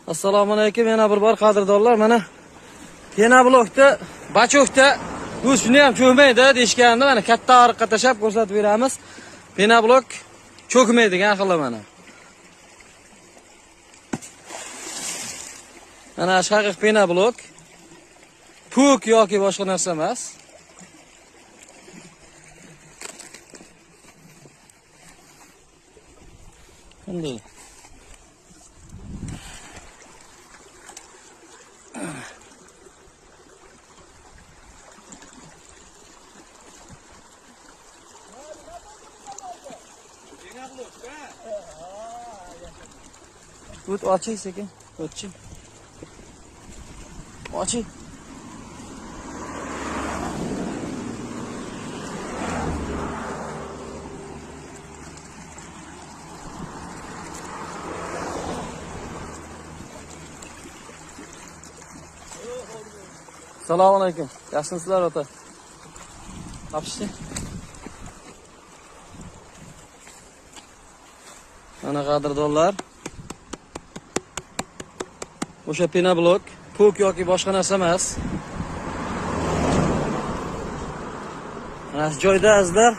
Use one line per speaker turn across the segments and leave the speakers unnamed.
Assalomu alaykum yana bir bor qadrdonlar. Mana penoblokda, bachokda bu shuni ham cho'kmaydi deyishganda mana katta ariqqa tashlab ko'rsatib beramiz. Penoblok cho'kmaydigan xili mana. Mana shu haqiqiy penoblok. Puk yoki boshqa narsa emas. Qanday? O't oching sekin, o'tchi. Oching. Assalomu alaykum. Yaxshimisizlar ota? Topishdi? Mana qadrdonlar. O'sha penoblok, puk yoki boshqa narsa emas. Mana shu joyda azizlar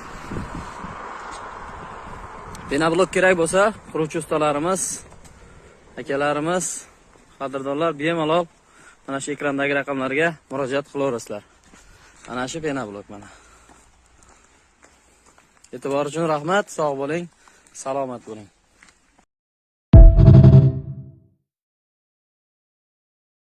penoblok kerak bo'lsa, quruvchi ustalarimiz, akalarimiz, qadrdonlar bemalol mana shu ekrandagi raqamlarga murojaat qilaverasizlar. Mana shu penoblok mana. E'tibor uchun rahmat, sog' bo'ling, salomat bo'ling.